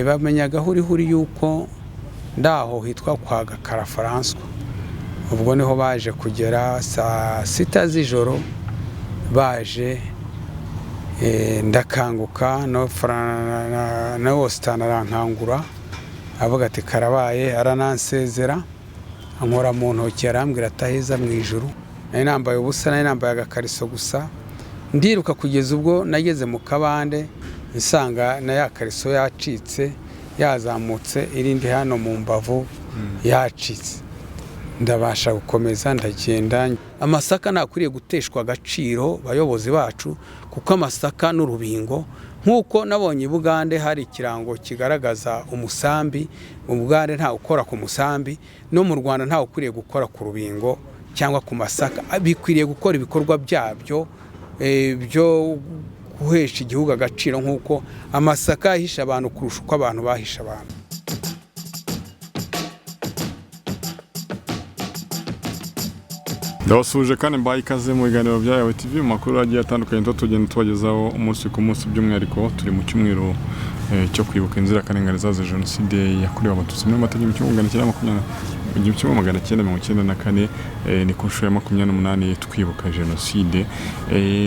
Bamenyaga huri yuko ndaho hitwa kwa Gakara François. Ubwo niho baje kugera saa 6 z'ijoro, baje ndakanguka na Wositani arankangura, avuga ati karabaye, aranansezera, ankora mu ntoki, arambwira ataheza mu ijuru. Nari nambaye ubusa, nari nambaye agakariso gusa, ndiruka kugeza ubwo nageze mu kabande nsanga na ya kariso yacitse, yazamutse irindi hano mu mbavu yacitse. Ndabasha gukomeza ndagenda. Amasaka ntakwiriye guteshwa agaciro bayobozi bacu, kuko amasaka n'urubingo, nk'uko nabonye i Bugande hari ikirango kigaragaza umusambi, mu Bugande ntawe ukora ku musambi, no mu Rwanda ntawe ukwiriye gukora ku rubingo cyangwa ku masaka. Bikwiriye gukora ibikorwa byabyo byo guhesha igihugu agaciro, nk'uko amasaka yahisha abantu kurusha uko abantu bahisha abantu. Ndabasuhuje kandi mbaye ikaze mu biganiro bya Yawe TV, mu makuru agiye atandukanye tugenda tubagezaho umunsi ku munsi. By'umwihariko turi mu cyumweru cyo kwibuka inzirakarengane zazize jenoside yakorewe Abatutsi muri Mata 1994, ni ku nshuro ya 28 twibuka jenoside.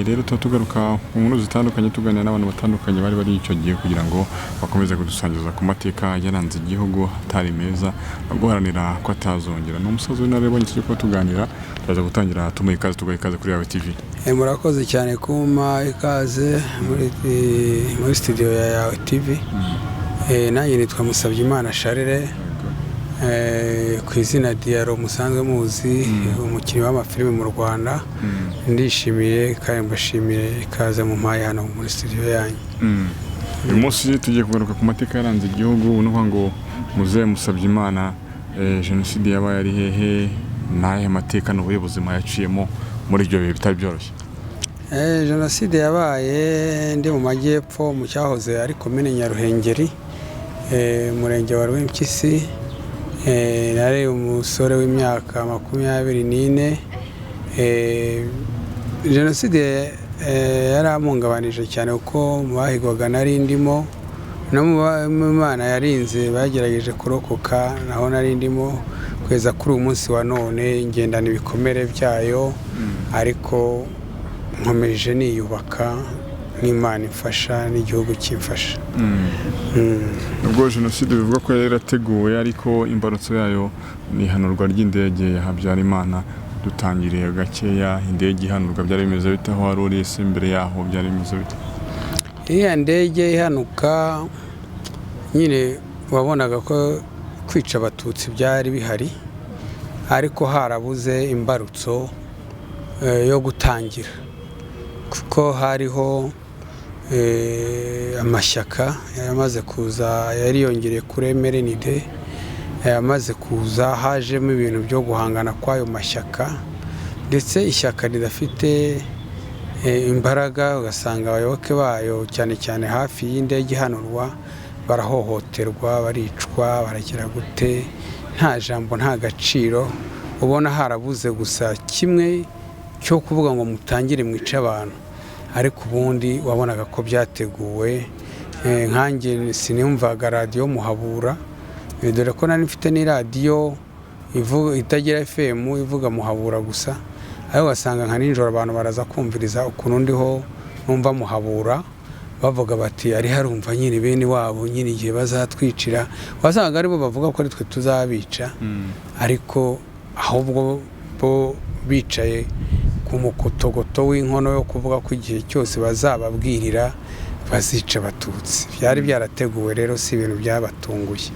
Rero tuba tugaruka ku nkuru zitandukanye, tuganira n'abantu batandukanye bari bari icyo gihe kugira ngo bakomeze kudusangiza ku mateka yaranze igihugu atari meza, no guharanira ko atazongera. Ni umusaza w'inararibonye tujye kuba tuganira, turaza gutangira tumuha ikaze, tugaha ikaze kuri Yawe TV. Murakoze cyane kumpa ikaze muri studio ya Yawe TV. Nanjye nitwa Musabyimana Charles, ku izina Diaro musanzwe muzi, umukinnyi w'amafilime mu Rwanda. Ndishimiye kandi mbashimiye ikaze mu mpaye hano muri studio yanyu. Uyu munsi tugiye kugaruka ku mateka yaranze igihugu, ni ukuvuga ngo muzehe Musabyimana, jenoside yabaye ari hehe, n'ayahe mateka n'ubuhe buzima yaciyemo muri ibyo bihe bitari byoroshye? Jenoside yabaye ndi mu majyepfo, mu cyahoze ari komine Nyaruhengeri, umurenge wa Rwempyisi. Nari umusore w'imyaka 24. Jenoside yaramungabanije cyane, kuko mu bahigwaga nari ndimo, no mu Imana yarinze bagerageje kurokoka naho nari ndimo. Kugeza kuri uyu munsi wa none ngendana ibikomere byayo, ariko nkomeje niyubaka n'Imana imfasha n'igihugu kimfasha. Ubwo jenoside bivuga ko yari yarateguwe, ariko imbarutso yayo ni ihanurwa ry'indege ya Habyarimana. Dutangiriye gakeya, indege ihanurwa byari bimeze bite? Aho wari uri ese mbere yaho byari bimeze bite? Iriya ndege ihanuka nyine wabonaga ko kwica Abatutsi byari bihari, ariko harabuze imbarutso yo gutangira, kuko hariho amashyaka yamaze kuza, yari yongereye kuri MRND yamaze kuza, hajemo ibintu byo guhangana kw'ayo mashyaka, ndetse ishyaka ridafite imbaraga ugasanga abayoboke bayo cyane cyane hafi y'indege ihanurwa barahohoterwa, baricwa, baragira gute, nta jambo nta gaciro. Ubona harabuze gusa kimwe cyo kuvuga ngo mutangire mwice abantu, ariko ubundi wabonaga ko byateguwe. Nkanjye sinumvaga radiyo Muhabura, dore ko nari mfite n'iradiyo itagira FM ivuga Muhabura gusa, ariko ugasanga nka nijoro abantu baraza kumviriza ukuntu ndiho numva Muhabura, bavuga bati ari harumva nyine bene wabo nyine igihe bazatwicira, wasanga aribo bavuga ko ari twe tuzabica, ariko ahubwo bo bicaye ku mukotogoto w'inkono yo kuvuga ko igihe cyose bazababwirira bazica Abatutsi. Byari byarateguwe rero, si ibintu byabatunguye.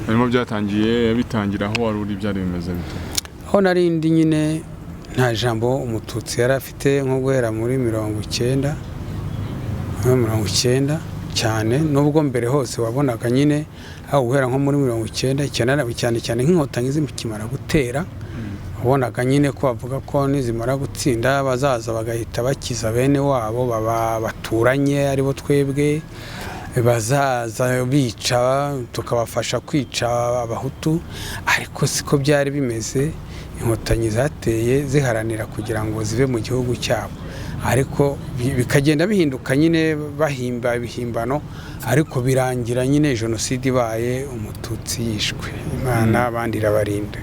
Harimo byatangiye bitangira aho wari uri byari bimeze bite? Aho nari ndi nyine nta jambo Umututsi yari afite, nko guhera muri 90, muri 90 cyane, nubwo mbere hose wabonaga nyine aho guhera nko muri 90 cyane cyane nk'inkotanyi zikimara gutera, wabonaga nyine ko bavuga ko nizimara gutsinda bazaza bagahita bakiza bene wabo baba baturanye aribo twebwe, bazaza bica tukabafasha kwica Abahutu, ariko siko byari bimeze. Inkotanyi zateye ziharanira kugira ngo zive mu gihugu cyabo, Ariko bikagenda bihinduka nyine, bahimba ibihimbano, ariko birangira nyine jenoside ibaye, Umututsi yishwe, Imana abandi irabarinda.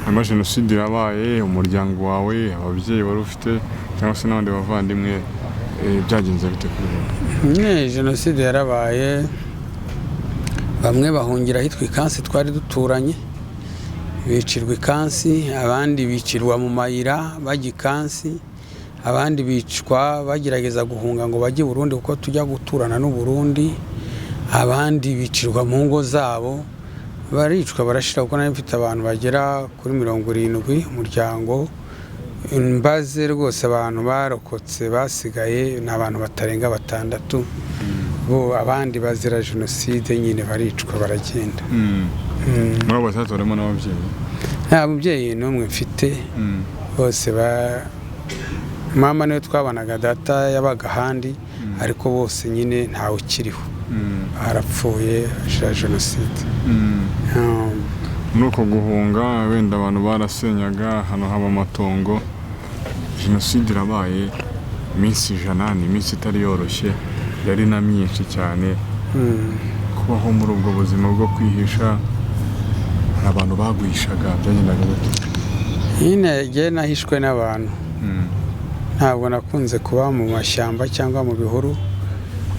Hanyuma jenoside irabaye, umuryango wawe, ababyeyi wari ufite cyangwa se n'abandi bavandimwe, byagenze bite kuri bo? Nyine jenoside yarabaye, bamwe bahungira ahitwa Ikansi twari duturanye, bicirwa Ikansi, abandi bicirwa mu mayira bajya Ikansi, abandi bicwa bagerageza guhunga ngo bajye i Burundi kuko tujya guturana n'u Burundi, abandi bicirwa mu ngo zabo, baricwa barashira, kuko nari mfite abantu bagera kuri 70 umuryango. Mbaze rwose abantu barokotse basigaye ni abantu batarenga batandatu bo, abandi bazira jenoside nyine baricwa baragenda. Muri abo batandatu harimo n'ababyeyi? Nta mubyeyi n'umwe mfite, bose ba mama niwe twabanaga, data yabaga ahandi, ariko bose nyine ntawe ukiriho, barapfuye bazira jenoside. Muri uko guhunga wenda abantu barasenyaga ahantu haba amatongo. Jenoside irabaye, iminsi 100 ni iminsi itari yoroshye, yari na myinshi cyane. Kubaho muri ubwo buzima bwo kwihisha, hari abantu bagwishaga, byagendaga gute? Nyine njye nahishwe n'abantu. Ntabwo nakunze kuba mu mashyamba cyangwa mu bihuru,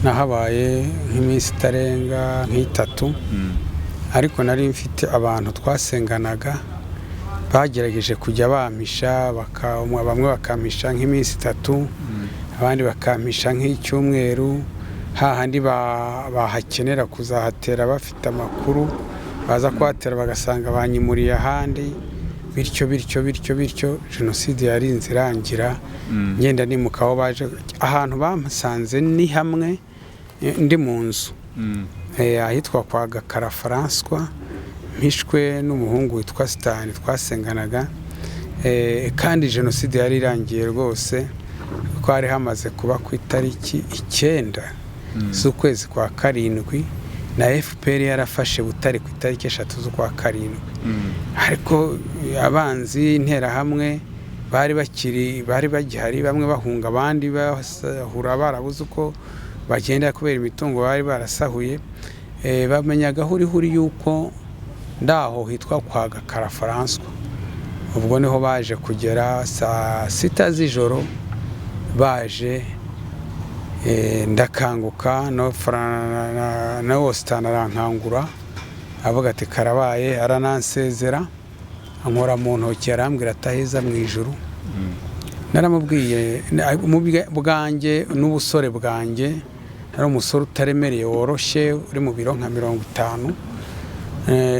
nahabaye nk'iminsi itarenga nk'itatu. Ariko nari mfite abantu twasenganaga bagerageje kujya bampisha, bamwe bakampisha nk'iminsi 3, abandi bakampisha nk'icyumweru, hahandi bahakenera kuzahatera bafite amakuru, baza kuhatera bagasanga banyimuriye ahandi, bityo bityo bityo bityo jenoside yarinze irangira. Ngenda nimuka aho baje, ahantu bamusanze ni hamwe, ndi mu nzu ahitwa kwa Gakara François, mpishwe n'umuhungu witwa Sitani twasenganaga. Kandi jenoside yari irangiye rwose, kuko hari hamaze kuba ku itariki 9 z'ukwezi kwa karindwi, na FPR yarafashe Butare ku itariki 3 z'ukwa karindwi. Ariko abanzi, Interahamwe, bari bakiri, bari bagihari, bamwe bahunga, abandi basahura barabuze uko bagenda kubera imitungo bari barasahuye. Bamenyaga huri yuko ndaho hitwa kwa Gakara François. Ubwo niho baje kugera saa 6 z'ijoro baje, ndakanguka, no na Wositani arankangura, avuga ati karabaye, aranansezera, ankora mu ntoki, arambwira ataheza mu ijuru. Naramubwiye mu bwanjye n'ubusore bwanjye, nari umusore utaremereye woroshye uri mu biro nka 50.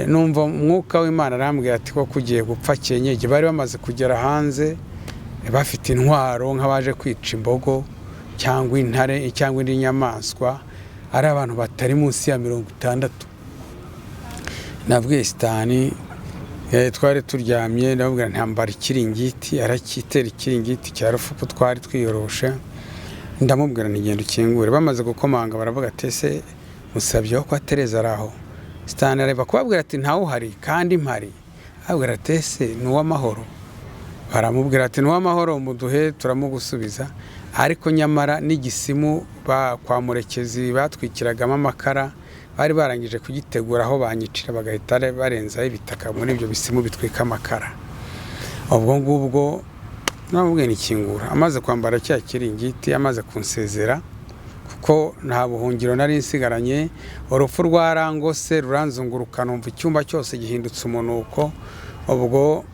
Numva umwuka w'Imana arambwira ati ko kugiye gupfa kenyege. Bari bamaze kugera hanze bafite intwaro nk'abaje kwica imbogo cyangwa intare cyangwa indi nyamaswa, ari abantu batari munsi ya 60. Nabwiye Sitani, twari turyamye, ndamubwira ntambara ikiringiti, aracyitera ikiringiti cya rufuku twari twiyoroshe, ndamubwira nti genda ukingure. Bamaze gukomanga baravuga ati ese musabye ko Tereza ari aho? Sitani areba kubabwira ati ntawe uhari kandi mpari. Ababwira ati ese ni uw'amahoro? Baramubwira ati ni uw'amahoro, muduhe turamugusubiza. Ariko nyamara n'igisimu kwa Murekezi batwikiragamo amakara bari barangije kugitegura, aho banyicira bagahita barenzaho ibitaka muri ibyo bisimu bitwika amakara. Ubwo ngubwo namubwiye nikingura, amaze kwambara cya kiringiti, amaze kunsezera, kuko nta buhungiro nari nsigaranye. Urupfu rwarangose ruranzunguruka, numva icyumba cyose gihindutse umunuko. Ubwo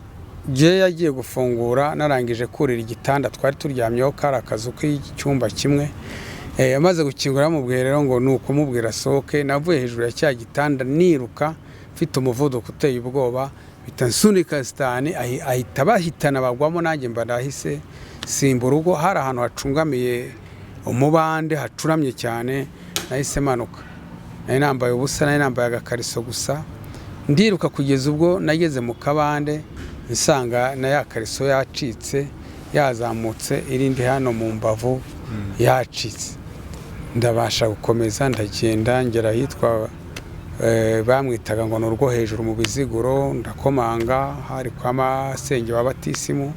jye yagiye gufungura narangije kurira igitanda twari turyamyeho, kari akazu k'icyumba kimwe. Amaze gukingura bamubwiye rero ngo ni ukumubwira asohoke. Navuye hejuru ya cya gitanda niruka mfite umuvuduko uteye ubwoba, mpita nsunika Sitani, ahita bahitana bagwamo, nanjye mba ndahise simba urugo. Hari ahantu hacungamiye umubande hacuramye cyane, nahise manuka, nari nambaye ubusa, nari nambaye agakariso gusa, ndiruka kugeza ubwo nageze mu kabande, nsanga na ya kariso yacitse, yazamutse irindi hano mu mbavu yacitse. Ndabasha gukomeza ndagenda ngera ahitwa bamwitaga ngo ni urwo hejuru mu Biziguro, ndakomanga, hari kwa masenge wa Batisimu.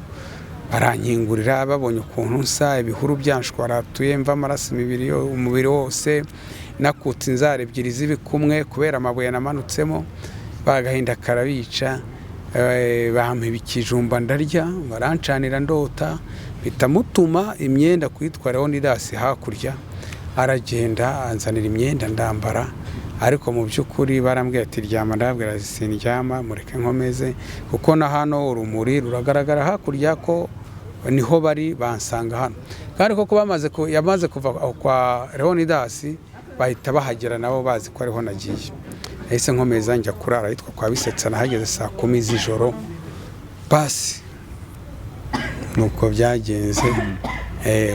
Barankingurira, babonye ukuntu nsa, ibihuru byanshwaratuye, mva amaraso umubiri wose, nakutse inzara ebyiri z'ibikumwe kubera amabuye namanutsemo. Bagahinda karabica, bampa ikijumba ndarya, barancanira ndota, mpita mutuma imyenda kuyitwa Leonidas hakurya, aragenda anzanira imyenda ndambara. Ariko mu by'ukuri barambwira ati ryama, ndababwira ati sindyama, mureke nkomeze, kuko na hano urumuri ruragaragara hakurya ko niho bari, bansanga hano. Kandi koko yamaze kuva aho kwa Leonidas bahita bahagera nabo bazi ko ariho nagiye. Nahise nkomeza njya kurara ahitwa kwa Bisetsa, nahageze saa 10 z'ijoro. Basi nuko byagenze.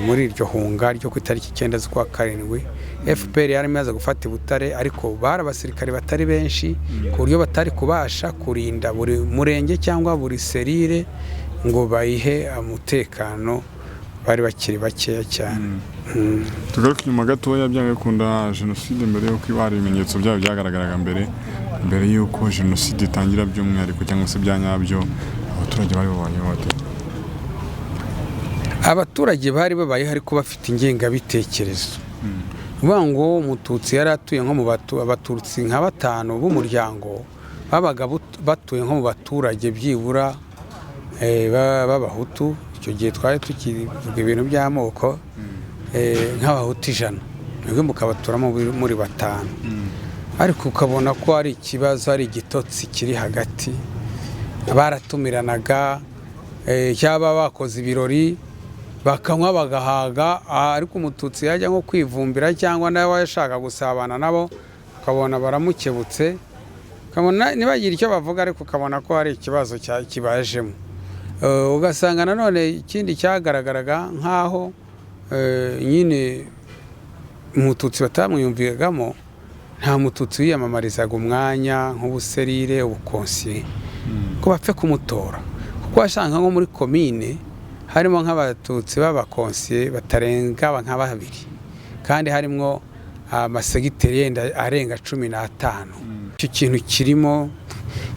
Muri iryo hunga ryo ku itariki 9 z'ukwa karindwi, FPR yari imaze gufata i Butare, ariko bari abasirikare batari benshi ku buryo batari kubasha kurinda buri murenge cyangwa buri serire ngo bayihe umutekano, bari bakiri bakeya cyane. Tugaruke inyuma gatoya. Byanga bikunda jenoside mbere y'uko iba, hari ibimenyetso byayo byagaragaraga mbere y'uko jenoside itangira by'umwihariko cyangwa se bya nyabyo. Abaturage bari babayeho bate? Abaturage bari babayeho ariko bafite ingengabitekerezo. Uvuga ngo Umututsi yari atuye nko mu Abatutsi nka batanu b'umuryango babaga batuye nko mu baturage byibura b'Abahutu. Icyo gihe twari tukivuga ibintu by'amoko, nk'Abahutu 100, mwebwe mukabaturamo muri batanu, ariko ukabona ko ari ikibazo, ari igitotsi kiri hagati. Baratumiranaga, cyangwa bakoze ibirori bakanywa bagahaga, ariko Umututsi yajya nko kwivumbira cyangwa nawe ashaka gusabana nabo, ukabona baramukebutse, ukabona ntibagire icyo bavuga, ariko ukabona ko hari ikibazo kibajemo. Ugasanga nanone ikindi cyagaragaraga nk'aho nyine Umututsi batamwiyumvigamo, nta Mututsi wiyamamarizaga umwanya nk'ubuserire, ubukonsiye, ngo bapfe kumutora, kuko wasanga nko muri komine harimo nk'Abatutsi b'abakonsiye batarenga nka babiri, kandi harimo amasegiteri yenda arenga 15. Icyo kintu kirimo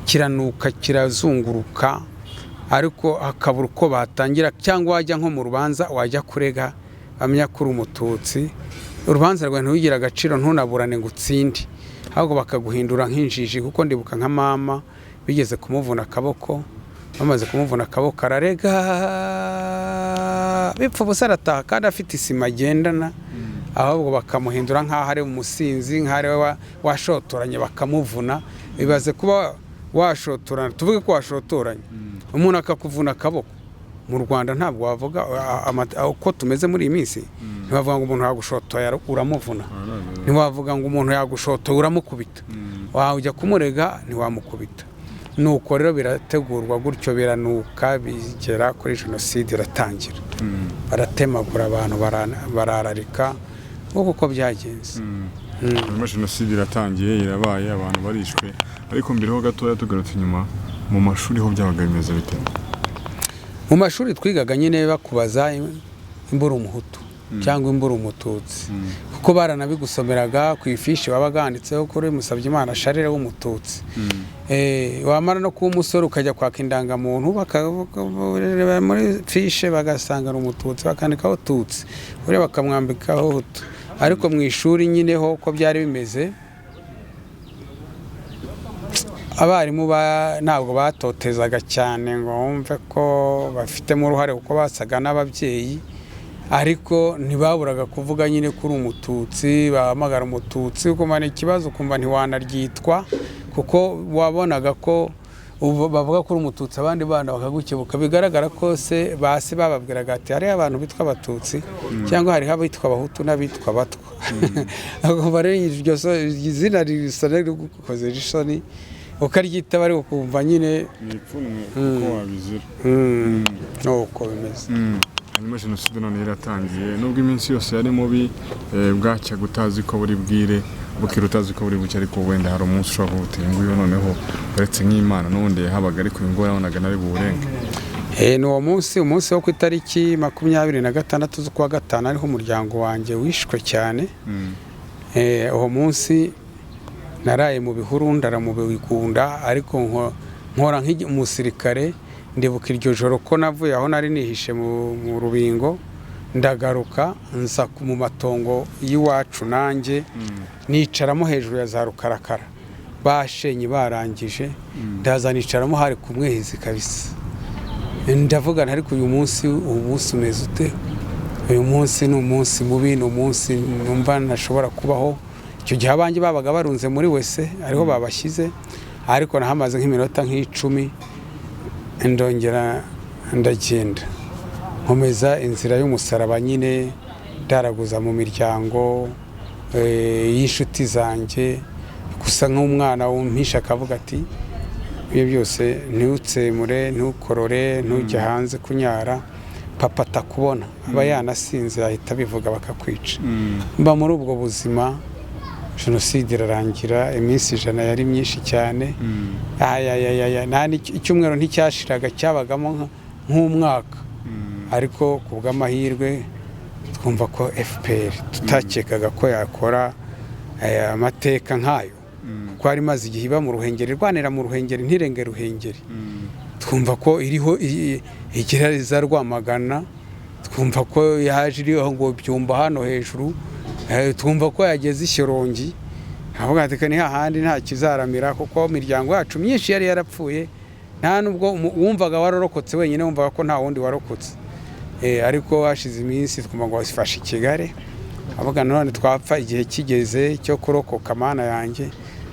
kiranuka, kirazunguruka, ariko hakabura uko batangira, cyangwa wajya nko mu rubanza, wajya kurega, bamenya ko uri Umututsi, urubanza rwawe ntirugire agaciro, ntunaburane ngo utsinde, ahubwo bakaguhindura nk'injiji. Kuko ndibuka nka mama bigeze kumuvuna akaboko, bamaze kumuvuna akaboko ararega bipfa ubusa, arataha kandi afite isima agendana, ahubwo bakamuhindura nk'aho ari umusinzi, nk'aho ari we washotoranye, bakamuvuna. Ibaze kuba washotorana, tuvuge ko washotoranye umuntu akakuvuna akaboko. Mu Rwanda ntabwo wavuga uko tumeze muri iyi minsi, ntibavuga ngo umuntu yagushotoye uramuvuna, ntiwavuga ngo umuntu yagushotoye uramukubita, wajya kumurega ntiwamukubita. Nuko rero birategurwa gutyo, biranuka, bigera kuri jenoside iratangira, baratemagura abantu, barararika, nk'uko uko byagenze. Hanyuma jenoside iratangiye, irabaye, abantu barishwe. Ariko mbere ho gatoya, tugarutse inyuma, mu mashuri ho byabaga bimeze bite? Mu mashuri twigaga nyine bakubaza imbura Umuhutu cyangwa imbura Umututsi, kuko baranabigusomeraga ku ifishi wabaga wanditseho kuri Musabyimana Sharire w'Umututsi. Wamara no kuba umusore ukajya kwaka indangamuntu, bakareba muri fishe bagasanga ari Umututsi, bakandikaho Tutsi, uriya bakamwambikaho Hutu. Ariko mu ishuri nyine ho uko byari bimeze, abarimu ntabwo batotezaga cyane ngo wumve ko bafitemo uruhare, kuko basaga n'ababyeyi, ariko ntibaburaga kuvuga nyine ko uri Umututsi. Bahamagara Umututsi ukumva ni ikibazo, ukumva ntiwanaryitwa, kuko wabonaga ko ubu bavuga ko uri Umututsi, abandi bana bakagukebuka. Bigaragara ko se basi bababwiraga ati hariho abantu bitwa Abatutsi cyangwa hariho abitwa Abahutu n'abitwa Abatwa. Ukumva rero iryo izina risa n'irigukoze isoni, ukaryitaba ariko ukumva nyine ni ipfunwe kuko wabizira. Nuko bimeze. Hanyuma jenoside none iratangiye. Nubwo iminsi yose yari mubi, bwacyaga utazi ko buri bwire, bukira utazi ko buri bucye, ariko wenda hari umunsi ushobora kuvuga uti nguyu noneho uretse nk'Imana n'ubundi yahabaga, ariko uyu nguyu yabonaga nari buwurenge. Ni uwo munsi, umunsi wo ku itariki 26 z'ukwa gatanu, ariho umuryango wanjye wishwe cyane. Uwo munsi naraye mu bihuru, ndara mu bigunda, ariko nkora nk'umusirikare. Ndibuka iryo joro ko navuye aho nari nihishe mu rubingo, ndagaruka nza mu matongo y'iwacu, nanjye nicaramo hejuru ya za rukarakara bashenye barangije. Ndaza nicaramo, hari ku mwezi kabisa. Ndavuga nti: "Ariko uyu munsi, uyu munsi umeze ute? Uyu munsi ni umunsi mubi, ni umunsi numva ntashobora kubaho." Icyo gihe abanjye babaga barunze muri wese, ariho babashyize, ariko nahamaze nk'iminota nk'icumi, ndongera ndagenda, nkomeza inzira y'umusaraba nyine, ndaraguza mu miryango y'inshuti zanjye gusa, nk'umwana wumpisha akavuga ati: "Ibyo byose ntiwutsemure, ntukorore, ntujye hanze kunyara, papa atakubona, aba yanasinze, ahita abivuga bakakwica." Mba muri ubwo buzima, jenoside irarangira. Iminsi 100 yari myinshi cyane. Ayayayaya, nta icyumweru nticyashiraga, cyabagamo nk'umwaka. Ariko ku bw'amahirwe twumva ko FPR tutakekaga ko yakora amateka nk'ayo, kuko yari imaze igihe iba mu Ruhengeri, irwanira mu Ruhengeri, ntirenge Ruhengeri. Twumva ko iriho igerageza Rwamagana, twumva ko yaje iriho ngo Byumba hano hejuru, twumva ko yageze i Shyorongi. Avuga ati: "Ni hahandi nta kizaramira," kuko imiryango yacu myinshi yari yarapfuye. Nta nubwo wumvaga wararokotse wenyine, wumvaga ko nta wundi warokotse. Ariko hashize iminsi twumva ngo bafashe i Kigali. Avuga: "None twapfa igihe kigeze cyo kurokoka, Mana yanjye."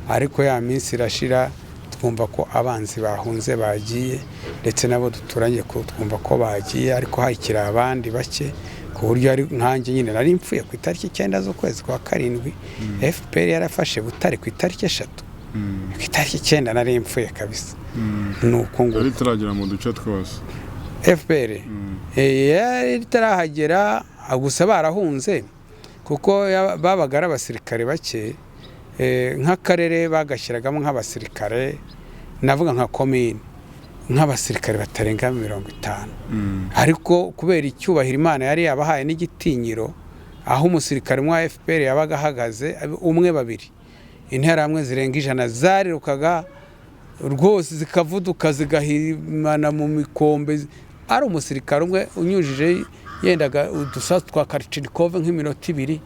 Ariko ya minsi irashira, twumva ko abanzi bahunze bagiye, ndetse nabo duturanye ko twumva ko bagiye, ariko hakiri abandi bake, ku buryo ari nkanjye nyine nari mfuye ku itariki 9 z'ukwezi kwa karindwi. FPR yarafashe Butare ku itariki 3, ku itariki 9 nari mfuye kabisa. Ni uko nguko. Yari itaragera mu duce twose. FPR yari itarahagera, gusa barahunze kuko babaga ari abasirikare bake. Nk'akarere bagashyiragamo nk'abasirikare, navuga nka komine, nk'abasirikare batarenga 50. Ariko kubera icyubahiro Imana yari yabahaye n'igitinyiro, aho umusirikare umwe wa FPR yabaga ahagaze, umwe, babiri, interahamwe zirenga 100 zarirukaga rwose, zikavuduka, zigahimana mu mikombe. Ari umusirikare umwe unyujije yendaga udusasu twa Kalachnikov nk'iminota 2,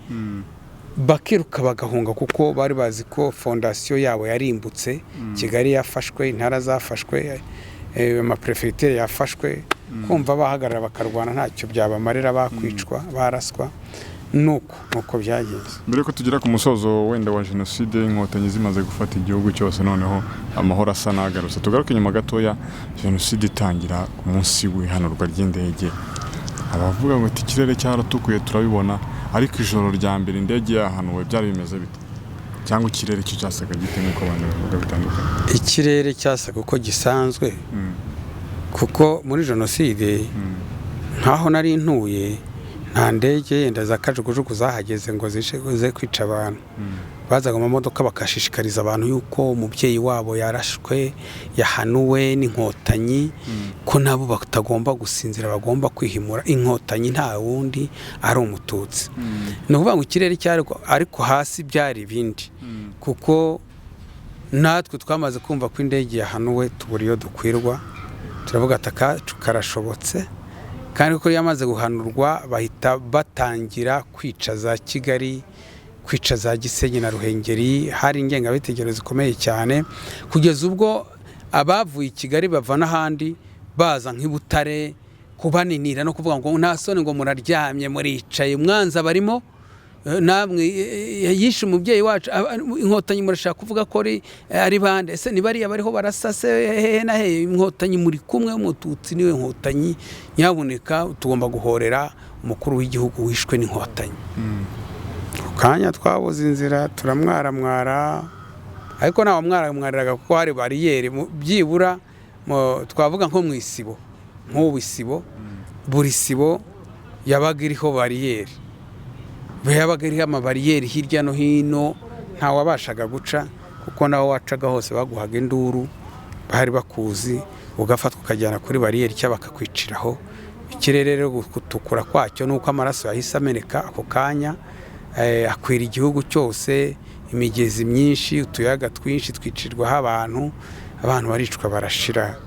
bakiruka bagahunga, kuko bari bazi ko fondasiyo yabo yarimbutse. Kigali yafashwe, intara zafashwe, amaperefegitere yafashwe. Kumva bahagarara bakarwana ntacyo byabamarira, bakwicwa, baraswa. Nuko byagenze. Mbere yuko tugera ku musozo wenda wa jenoside, Inkotanyi zimaze gufata igihugu cyose, noneho amahoro asa n'agarutse, tugaruke inyuma gatoya. Jenoside itangira, ku munsi w'ihanurwa ry'indege, abavuga ngo ati ikirere cyaratukuye turabibona, ariko ijoro rya mbere indege yahanuwe byari bimeze bite? Cyangwa ikirere cyo cyasaga gite, nk'uko abantu babivuga bitandukanye? Ikirere cyasaga uko gisanzwe, kuko muri jenoside nkaho nari ntuye nta ndege yenda za kajugujugu zahageze ngo zize kwica abantu. Bazaga mu mamodoka, bakashishikariza abantu yuko umubyeyi wabo yarashwe, yahanuwe n'Inkotanyi, ko nabo batagomba gusinzira, bagomba kwihimura. Inkotanyi nta wundi, ari Umututsi. Ni ukuvuga ngo ikirere cyari, ariko hasi byari ibindi, kuko natwe twamaze kumva ko indege yahanuwe, tubura iyo dukwirwa, turavuga ati: "Akacu karashobotse." Kandi kuko yamaze guhanurwa, bahita batangira kwica za Kigali, kwica za Gisenyi na Ruhengeri. Hari ingengabitekerezo zikomeye cyane, kugeza ubwo abavuye i Kigali bava n'ahandi baza nk'i Butare kubaninira no kuvuga ngo: "Nta soni, ngo muraryamye, muricaye, mwanza barimo namwe, yishe umubyeyi wacu. Inkotanyi murashaka kuvuga ko ari bande ese? Ni bariya bariho barasa se hehe na hehe? Inkotanyi muri kumwe, Umututsi niwe Nkotanyi. Nyabuneka tugomba guhorera umukuru w'igihugu wishwe n'Inkotanyi." Ku kanya twabuze inzira, turamwaramwara, ariko nta wamwaramwariraga kuko hari bariyeri. Byibura twavuga nko mu isibo, nk'ubu isibo, buri sibo yabaga iriho bariyeri, yabaga iriho amabariyeri hirya no hino. Ntawabashaga guca, kuko naho wacaga hose baguhaga induru, bari bakuzi, ugafatwa ukajyana kuri bariyeri cyangwa bakakwiciraho. Ikirere rero gutukura kwacyo ni uko amaraso yahise ameneka ako kanya, akwira igihugu cyose, imigezi myinshi, utuyaga twinshi twicirwaho abantu, abantu baricwa barashira.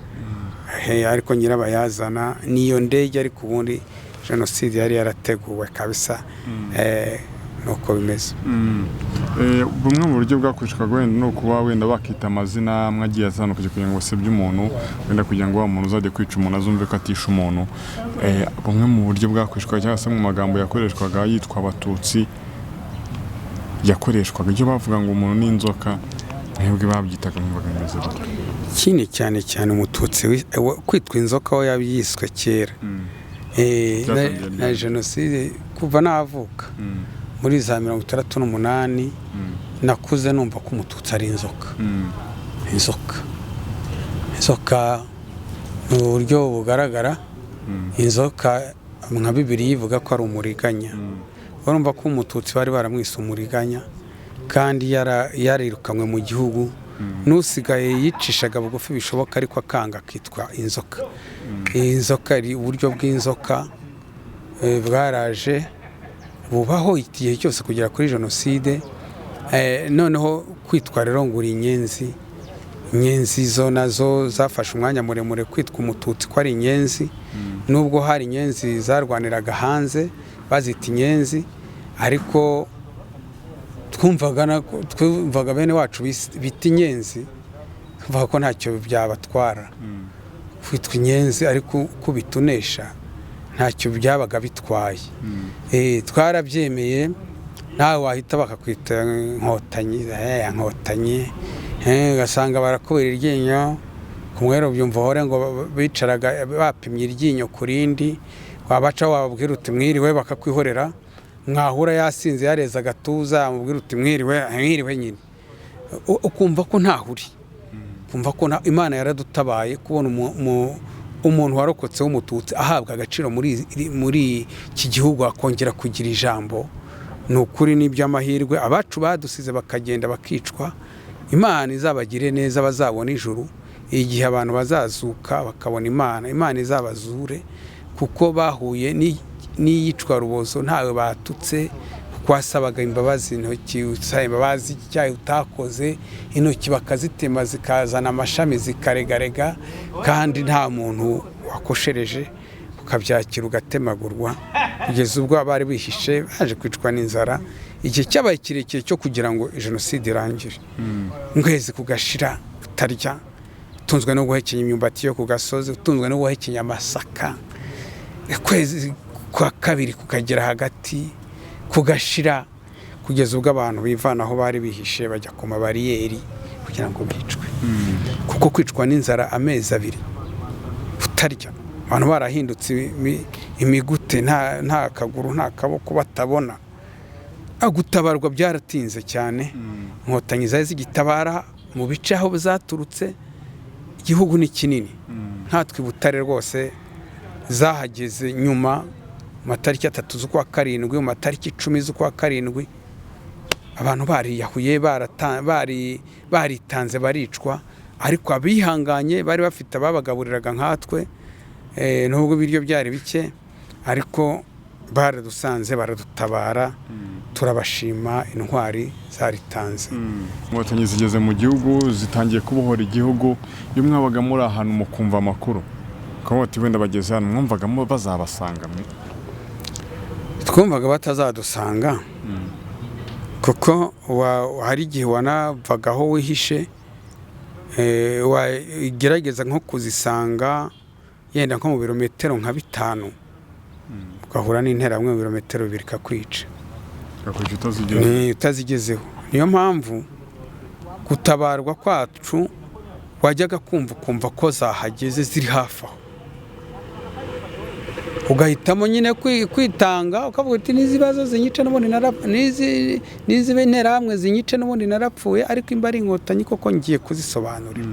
Ariko nyirabayazana niyo ndege, ariko ubundi jenoside yari yarateguwe kabisa. Nuko bimeze. Bumwe mu buryo bwakoreshwaga wenda ni ukuba wenda bakita amazina amwe agiye atandukanye kugira ngo basebye umuntu, wenda kugira ngo wa muntu uzajya kwica umuntu azumve ko atishe umuntu. Bumwe mu buryo bwakoreshwaga cyangwa se mu magambo yakoreshwaga yitwa Abatutsi yakoreshwaga iyo bavuga ngo umuntu ni inzoka, mwebwe babyitaga mwumvaga bimeze gute? Ikindi cyane cyane Umututsi kwitwa inzoka we yabyiswe kera. Byatangiye Na ryari? jenoside, kuva navuka muri za 68, nakuze numva ko Umututsi ari inzoka. Inzoka, inzoka ni uburyo bugaragara. Inzoka nka Bibiliya ivuga ko ari umuriganya. Urumva ko Umututsi bari baramwise umuriganya kandi yarirukanywe mu gihugu, n'usigaye yicishaga bugufi bishoboka, ariko akanga akitwa inzoka. Iyi nzoka, uburyo bw'inzoka bwaraje bubaho igihe cyose kugera kuri jenoside. Noneho kwitwa rero ngo uri inyenzi, inyenzi zo nazo zafashe umwanya muremure kwitwa Umututsi ko ari inyenzi, nubwo hari inyenzi zarwaniraga hanze bazita inyenzi, ariko twumvaga bene wacu bita inyenzi, twumvaga ko ntacyo byabatwara kwitwa inyenzi, ariko kubitunesha ntacyo byabaga bitwaye. Twarabyemeye. Nawe wahita bakakwita Inkotanyi, Nkotanyi, ugasanga barakubera iryinyo ku mwero, byumva uhore ngo bicaraga bapimye iryinyo ku rindi, wabaca wababwira uti "Mwiriwe", bakakwihorera. Mwahura yasinze yareze agatuza, wamubwira uti "Mwiriwe", "Mwiriwe" nyine. Ukumva ko ntaho uri, kumva ko Imana yaradutabaye kubona umuntu warokotse w'Umututsi ahabwa agaciro muri iki gihugu, akongera kugira ijambo. Ni ukuri ni iby'amahirwe. Abacu badusize bakagenda bakicwa, Imana izabagire neza, bazabona ijuru. Igihe abantu bazazuka bakabona Imana, Imana izabazure, kuko bahuye n'iyicwa rubozo, ntawe batutse, kuko wasabaga imbabazi intoki, usaba imbabazi icyaha utakoze, intoki bakazitema zikazana amashami zikaregarega, kandi nta muntu wakoshereje, ukabyakira ugatemagurwa, kugeza ubwo abari bihishe baje kwicwa n'inzara. Igihe cyabaye kirekire cyo kugira ngo jenoside irangire, ukwezi kugashira utarya, utunzwe no guhekenya imyumbati yo ku gasozi, utunzwe no guhekenya amasaka. Ukwezi kwa kabiri kukagera hagati kugashira, kugeza ubwo abantu bivana aho bari bihishe bajya ku mabariyeri kugira ngo bicwe, kuko kwicwa n'inzara amezi 2 utarya, abantu barahindutse imigute, nta kaguru, nta kaboko, batabona. Gutabarwa byaratinze cyane. Inkotanyi zari zigitabara mu bice aho zaturutse. Igihugu ni kinini, nkatwe i Butare rwose zahageze nyuma, mu matariki 3 z'ukwa karindwi, mu matariki 10 z'ukwa karindwi, abantu bariyahuye, baritanze, baricwa. Ariko abihanganye bari bafite ababagaburiraga nkatwe, nubwo ibiryo byari bike, ariko baradusanze baradutabara, turabashima intwari zaritanze. Inkotanyi zigeze mu gihugu, zitangiye kubohora igihugu. Iyo mwabaga muri ahantu mukumva amakuru ukavuga ati wenda bageze hano, mwumvaga bazabasanga mwe? Twumvaga batazadusanga, kuko hari igihe wanavaga aho wihishe, wagerageza nko kuzisanga yenda nko mu birometero nka 5, ugahura n'interahamwe mu birometero 2 ikakwica. Bakwica utazigeze. Ni utazigezeho. Niyo mpamvu gutabarwa kwacu wajyaga kumva ukumva ko zahageze, ziri hafi aho, ugahitamo nyine kwitanga, ukavuga uti "N'izibazo zinyice n'ubundi niziba interahamwe zinyice n'ubundi narapfuye, ariko imba ari Inkotanyi koko ngiye kuzisobanurira."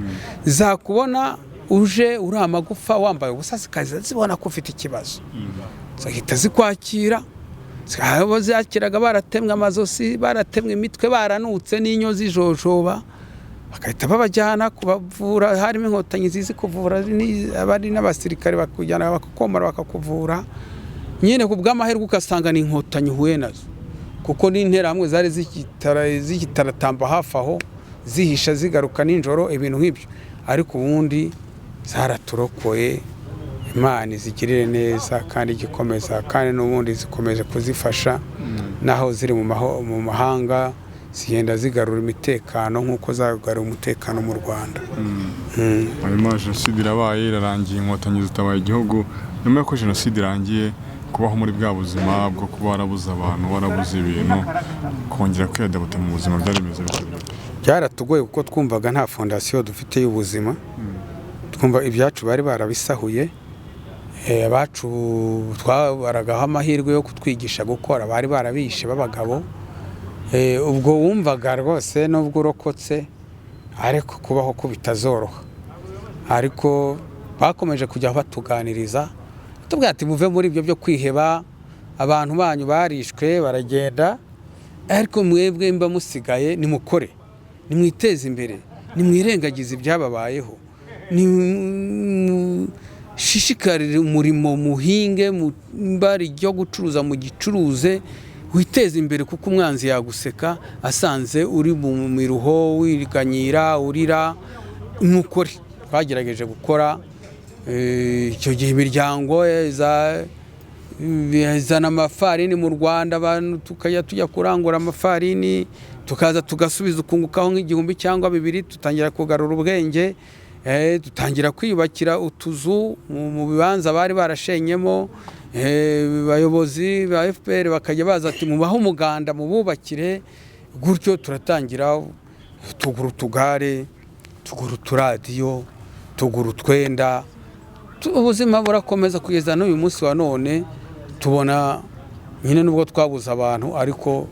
Zakubona uje uri amagufa, wambaye ubusa, zikaza zibona ko ufite ikibazo, zigahita zikwakira. Abo zakiraga baratemwe amazosi, baratemwe imitwe, baranutse n'inyo zijojoba, bagahita babajyana kubavura. Harimo Inkotanyi zizi kuvura, abari n'abasirikare, bakujyana bakakomora, bakakuvura nyine. Ku bw'amahirwe ugasanga ni Inkotanyi uhuye nazo, kuko n'interahamwe zari zigitaratamba hafi aho, zihisha, zigaruka nijoro, ibintu nk'ibyo. Ariko ubundi Zaraturokoye, Imana izigirire neza kandi igikomeza, kandi n'ubundi zikomeje kuzifasha naho ziri mu mahanga, zigenda zigarura imitekano nk'uko zagarura umutekano mu Rwanda. Hanyuma jenoside irabaye, irarangiye, Inkotanyi zitabaye igihugu. Nyuma y'uko jenoside irangiye, kubaho muri bwa buzima bwo kuba warabuze abantu, warabuze ibintu, kongera kwiyadabuta mu buzima byari bimeze bite? Byaratugoye kuko twumvaga nta fondasiyo dufite y'ubuzima. Twumva ibyacu bari barabisahuye. Abacu twabaragaho amahirwe yo kutwigisha gukora bari barabishe b'abagabo. Ubwo wumvaga rwose nubwo urokotse ariko kubaho ko bitazoroha, ariko bakomeje kujya batuganiriza, tubwira ati muve muri ibyo byo kwiheba, abantu banyu barishwe baragenda, ariko mwebwe mba musigaye nimukore, nimwiteze imbere, nimwirengagize ibyababayeho, nishishikarire umurimo, muhinge, mbari ryo gucuruza mugicuruze, witeze imbere, kuko umwanzi yaguseka asanze uri mu miruho, wiganyira, urira. Mukore. Twagerageje gukora. Icyo gihe imiryango izana amafarini mu Rwanda, abantu tukajya tujya kurangura amafarini, tukaza tugasubiza, ukungukaho nk'igihumbi cyangwa bibiri. Dutangira kugarura ubwenge, dutangira kwiyubakira utuzu mu bibanza bari barashenyemo. Abayobozi ba FPR bakajya baza ati mubahe umuganda mububakire. Gutyo turatangira, tugura utugare, tugura uturadiyo, tugura utwenda. Ubuzima burakomeza kugeza n'uyu munsi wa none. Tubona nyine nubwo twabuze abantu ariko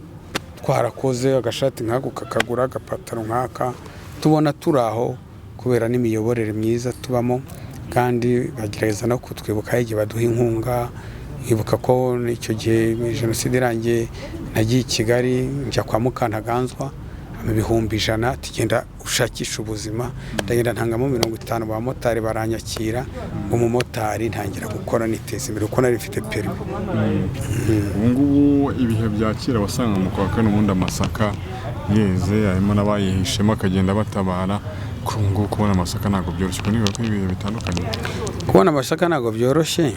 twarakoze, agashati nk'ako kakagura agapataro nk'aka, tubona turi aho kubera n'imiyoborere myiza tubamo, kandi bagerageza no kutwibuka igihe baduha inkunga. Nkibuka ko icyo gihe jenoside irangiye nagiye i Kigali, njya kwa Mukantaganzwa, 100,000, tugenda ushakisha ubuzima. Ndagenda ntangamo 50, abamotari baranyakira, umumotari, ntangira gukora niteza imbere kuko nari mfite permis. Ubu ngubu ibihe bya kera wasanga mu kwa kane ubundi amasaka yeze, harimo n'abayihishemo akagenda batabara. Kuri ubu ngubu kubona amasaka ntabwo byoroshye, ubwo niba ko ibihe bitandukanye. Kubona amasaka ntabwo byoroshye.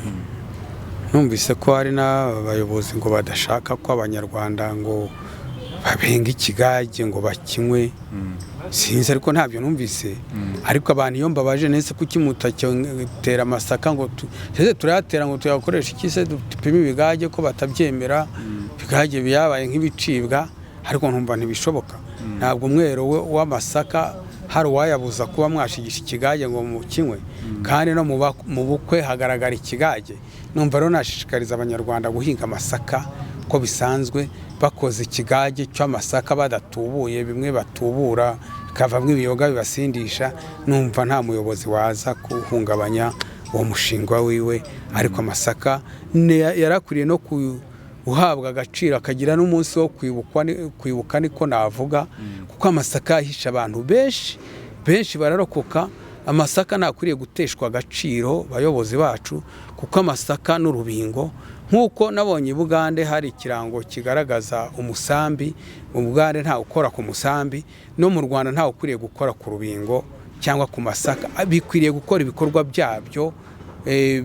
Numvise ko hari n'abayobozi ngo badashaka ko Abanyarwanda ngo babenga ikigage ngo bakinywe, sinzi, ariko ntabyo numvise. Ariko abantu iyo mbabaje nese kuki mutatera amasaka ngo ese turayatera ngo tuyakoreshe iki se, dupime ibigage ko batabyemera? Ibigage byabaye nk'ibicibwa, ariko ntumva ntibishoboka. Ntabwo umwero w'amasaka hari uwayabuza kuba mwashigisha ikigage ngo mukinywe, kandi no mu bukwe hagaragara ikigage. Numva rero nashishikariza Abanyarwanda guhinga amasaka uko bisanzwe, bakoze ikigage cy'amasaka badatubuye bimwe batubura bikavamo ibiyoga bibasindisha. Numva nta muyobozi waza guhungabanya uwo mushinga wiwe, ariko amasaka yarakwiriye no guhabwa agaciro, akagira n'umunsi wo kwibukwa, kwibuka niko navuga, kuko amasaka yahishe abantu benshi, benshi bararokoka. Amasaka ntakwiriye guteshwa agaciro, bayobozi bacu, kuko amasaka n'urubingo, nk'uko nabonye i Bugande hari ikirango kigaragaza umusambi. Mu Bugande ntawe ukora ku musambi, no mu Rwanda ntawe ukwiriye gukora ku rubingo cyangwa ku masaka. Bikwiriye gukora ibikorwa byabyo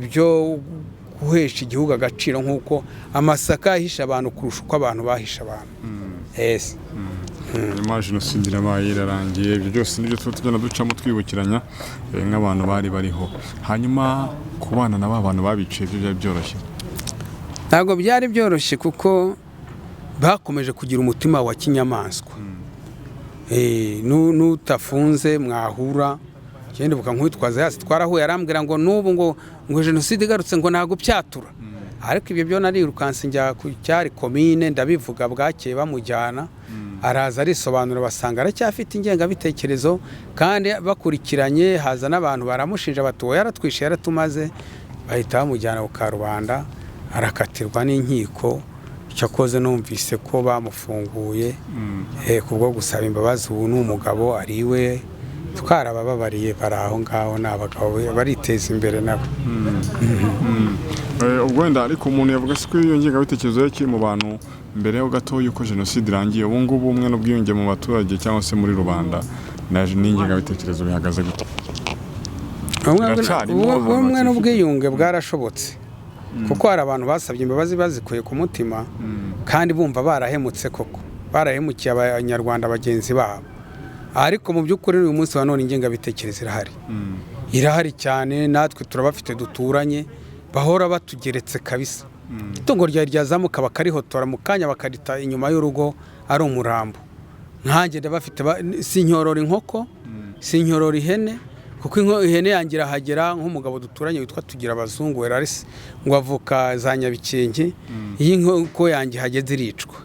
byo guhesha igihugu agaciro, nk'uko amasaka yahishe abantu kurusha uko abantu bahishe abantu. Yes. Nyuma jenoside irabaye, irarangiye, ibyo byose nibyo tuba tugenda ducamo twibukiranya, nk'abantu bari bariho. Hanyuma kubana na ba bantu babiciye byo byari byoroshye? Ntabwo byari byoroshye kuko bakomeje kugira umutima wa kinyamaswa. N'utafunze mwahura, genda ubuka nkwitwaza yasi twarahuye, arambwira ngo n'ubu ngo jenoside igarutse ngo nagupyatura. Ariko ibyo byo narirukanse njya ku cyari komine ndabivuga, bwakeye bamujyana, araza arisobanura, basanga aracyafite ingengabitekerezo. Kandi bakurikiranye haza n'abantu baramushinja bati uwo yaratwishe, yaratumaze, bahita bamujyana ku karubanda, arakatirwa n'inkiko. Cyakoze numvise ko bamufunguye kubwo gusaba imbabazi. Ubu ni umugabo, ari iwe, twarabababariye, bari aho ngaho, ni abagabo bariteza imbere nabo. Ubwo wenda ariko umuntu yavuga se ko iyo ngengabitekerezo yakiri mu bantu mbere ho gato y'uko jenoside irangiye, ubu ngubu ubumwe n'ubwiyunge mu baturage cyangwa se muri rubanda n'ingengabitekerezo bihagaze gute? Biracarimo ahantu Ubumwe hakifite. n'ubwiyunge bwarashobotse, kuko hari abantu basabye imbabazi bazikuye ku mutima kandi bumva barahemutse koko, barahemukiye Abanyarwanda bagenzi babo. Ariko mu by'ukuri uyu munsi wa none ingengabitekerezo irahari, irahari cyane. Natwe turabafite duturanye bahora batugeretse kabisa. Itungo ryawe ryazamuka bakarihotora mu kanya, bakarita inyuma y'urugo ari umurambo. Nkanjye ndabafite, sinyorora inkoko, sinyorora ihene, kuko ihene yanjye irahagera. Nk'umugabo duturanye witwa Tugira Abazungu Werarisi, ngo avuka za Nyabikenke, iyo inkoko yanjye ihageze iricwa,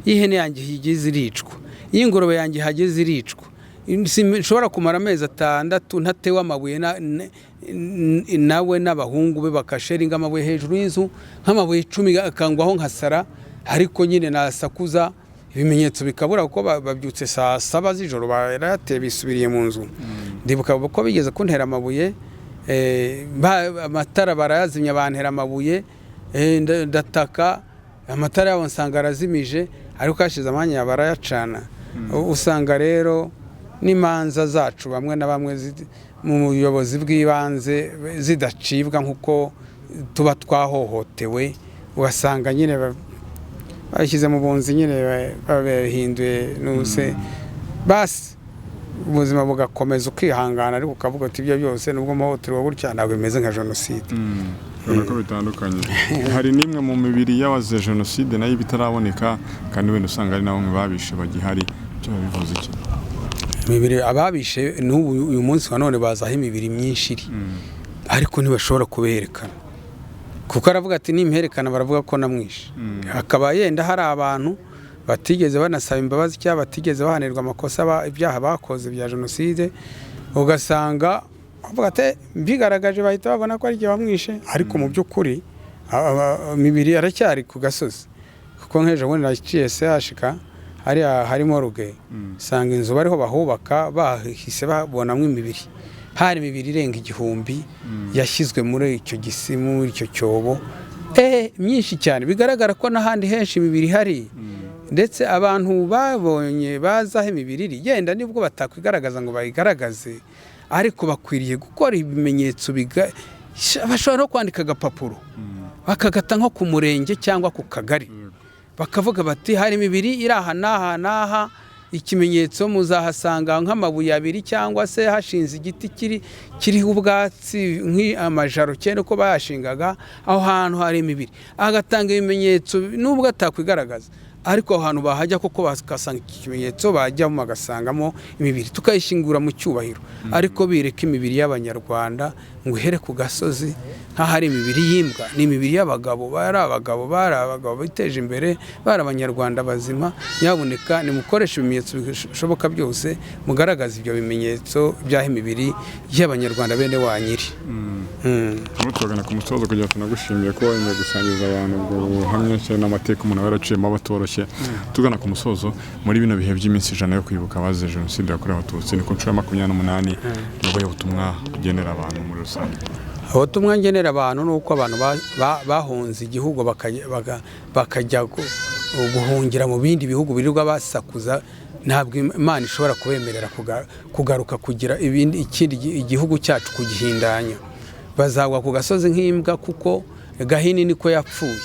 iyo ihene yanjye ihageze iricwa, iyo ingurube yanjye ihageze iricwa. Nshobora kumara amezi 6 ntatewe amabuye nawe n'abahungu be bakasheringa amabuye hejuru y'inzu, nk'amabuye 10 akangwaho nkasara. Ariko nyine nasakuza ibimenyetso bikabura, kuko babyutse saa 7 z'ijoro barayateye bisubiriye mu nzu. Ndibuka ko bigeze kuntera amabuye, amatara barayazimya, bantera amabuye, ndataka, amatara yabo nsanga arazimije, ariko hashize amanya barayacana. Usanga rero n'imanza zacu bamwe na bamwe mu buyobozi bw'ibanze zidacibwa nk'uko tuba twahohotewe, ugasanga nyine bashyize mu bunzi nyine, babihinduye nuse basi ubuzima bugakomeza ukihangana, ariko ukavuga uti ibyo byose nubwo muhohoterwa gutya ntabwo bimeze nka jenoside. Ubona ko bitandukanye. Hari n'imwe mu mibiri y'abazize jenoside nayo iba itaraboneka, kandi wenda usanga ari na bamwe babishe bagihari. Icyo bivuze iki? Imibiri ababishe n'ubu uyu munsi wa none bazi aho imibiri myinshi iri, ariko ntibashobora kuberekana, kuko aravuga ati nimperekana baravuga ko namwishe. Hakaba yenda hari abantu batigeze banasaba imbabazi cyangwa batigeze bahanirwa amakosa, ibyaha bakoze bya jenoside, ugasanga bavuga ati mbigaragaje bahita babona ko ari igihe bamwishe. Ariko mu by'ukuri imibiri aracyari ku gasozi, kuko nk'ejo bundi naciye CHK hariya harimo ruge, usanga inzu bariho bahubaka bahise babonamo imibiri. Hari imibiri irenga 1000 yashyizwe muri icyo gisimu, muri icyo cyobo, myinshi cyane. Bigaragara ko n'ahandi henshi imibiri ihari, ndetse abantu babonye bazi aho imibiri iri, yenda nibwo batakwigaragaza ngo bayigaragaze, ariko bakwiriye gukora ibimenyetso, bashobora no kwandika agapapuro bakagata nko ku murenge cyangwa ku kagari, bakavuga bati hari imibiri iri aha n'aha n'aha, ikimenyetso muzahasanga nk'amabuye abiri cyangwa se hashinze igiti kiriho ubwatsi nk'amajaro cyenda uko bayashingaga, aho hantu hari imibiri. Agatanga ibimenyetso nubwo atakwigaragaza, ariko aho hantu bahajya koko bakasanga iki kimenyetso, bajyamo bagasangamo imibiri, tukayishingura mu cyubahiro. Ariko bireka imibiri y'Abanyarwanda ngo ihere ku gasozi nk'ahari imibiri y'imbwa. Ni imibiri y'abagabo, bari abagabo, bari abagabo biteje imbere, bari Abanyarwanda bazima. Nyabuneka nimukoreshe ibimenyetso bishoboka byose, mugaragaze ibyo bimenyetso by'aho imibiri y'Abanyarwanda bene wanyiri. Turimo turagana ku musozo kugira ngo tunagushimire ko wemeye gusangiza abantu ubwo buhamya cyane n'amateka umuntu aba yaraciyemo aba atoroshye. Tugana ku musozo, muri bino bihe by'iminsi 100 yo kwibuka abazize jenoside yakorewe Abatutsi, ni ku nshuro ya 28, ni ubuhe butumwa ugenera abantu muri rusange? Ubutumwa ngenera abantu ni uko abantu bahunze igihugu bakajya guhungira mu bindi bihugu birirwa basakuza, ntabwo Imana ishobora kubemerera kugaruka kugira ikindi igihugu cyacu kugihindanya. Bazagwa ku gasozi nk'imbwa, kuko Gahini niko yapfuye.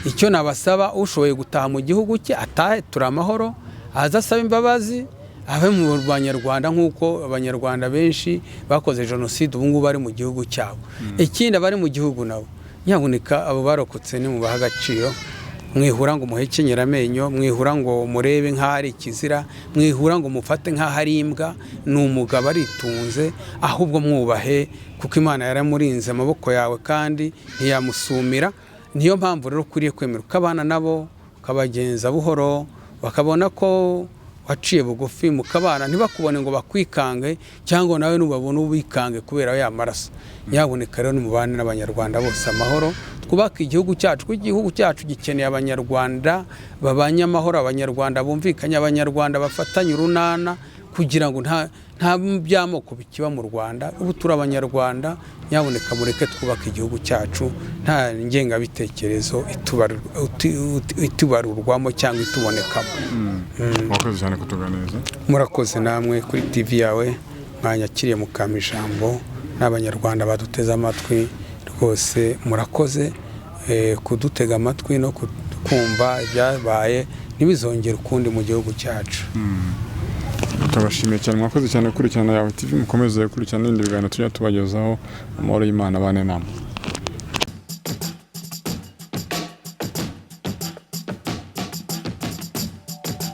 Icyo nabasaba, ushoboye gutaha mu gihugu cye atahe, turi amahoro, aze asaba imbabazi, abe mu Banyarwanda nk'uko Abanyarwanda benshi bakoze jenoside ubu ngubu bari mu gihugu cyabo. Ikindi, abari mu gihugu nabo, nyabuneka abo barokotse nimubahe agaciro. Mwihura ngo muhekenyere amenyo, mwihura ngo murebe nk'aho ari ikizira, mwihura ngo mufate nk'aho ari imbwa. Ni umugabo aritunze, ahubwo mwubahe, kuko Imana yaramurinze amaboko yawe kandi ntiyamusumira. Niyo mpamvu rero ukwiriye kwemera ukabana nabo, ukabagenza buhoro, bakabona ko waciye bugufi, mukabana, ntibakubone ngo bakwikange, cyangwa nawe nubabona ubikange kubera ya maraso. Nyabuneka rero nimubane n'Abanyarwanda bose amahoro, twubake igihugu cyacu, kuko igihugu cyacu gikeneye Abanyarwanda babanye amahoro, Abanyarwanda bumvikanye, Abanyarwanda bafatanye urunana, kugira ngo nta by'amoko bikiba mu Rwanda. Ubu turi Abanyarwanda, nyabuneka mureke twubake igihugu cyacu nta ngengabitekerezo itubarurwamo cyangwa itubonekamo. Murakoze cyane kutuganiriza. Murakoze namwe kuri TV yawe, mwanyakiriye mukampa ijambo. N'Abanyarwanda baduteze amatwi rwose, murakoze kudutega amatwi no kumva ibyabaye, ntibizongere ukundi mu gihugu cyacu. Turabashimiye cyane, mwakoze cyane gukurikirana Yawe TV. Mukomeze gukurikirana n'ibindi biganiro tujya tubagezaho. Amahoro y'Imana abane namwe.